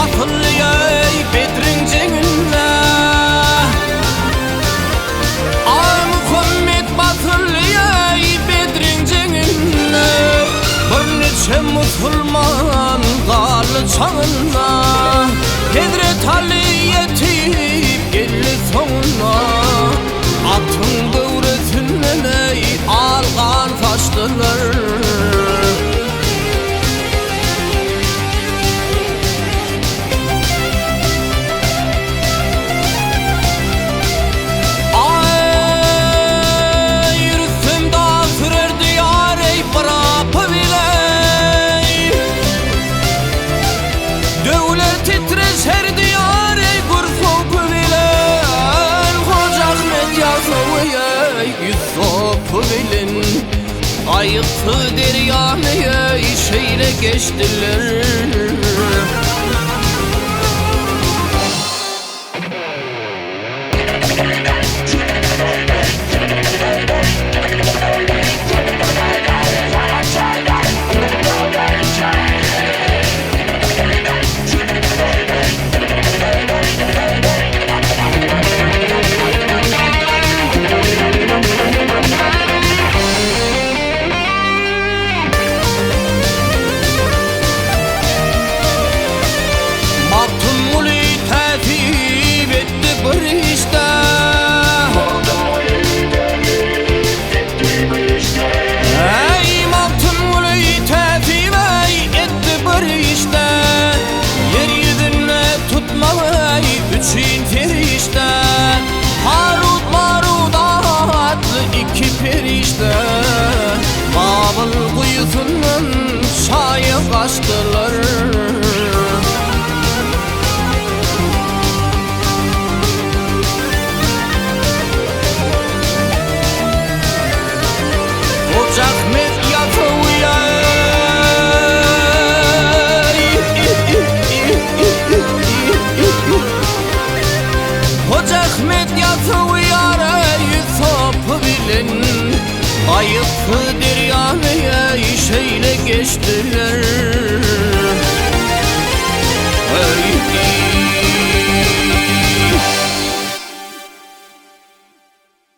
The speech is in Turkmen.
Basyldy ey Bedriň jeňinde. Ay Muhammet basyldy ey Bedriň jeňinde. Birniçe musulman galdy çaňynda. Hezret Aly ýetip geldi soňunda. Atyň göwresinden ey al gan saçdylar. Aý, Rüstem dag sürerdi ýar eý bir apy bileý. Döwler titreşerdi ýar eý gür sopy bilen. Hoja Ahmet Ýasawy eý Ýüz sopy bilen. Gaýyksyz derýany eý şeýle geçdiler. Magtymguly täsip etdi bir işde. Magtymguly täsip etdi bir işde. Eý, Magtymguly täsip etdi bir işde. Ýer ýüzünde tutmagy üçin serişde. Harut Marut atly iki perişde. Babyl guýusyndan şaýa gaçdylar. Hoja Ahmet Ýasawy Hoja Ahmet Ýasawy ýara Ýüz sopy bilen Gaýyksyz derýany şeýle geçdiler.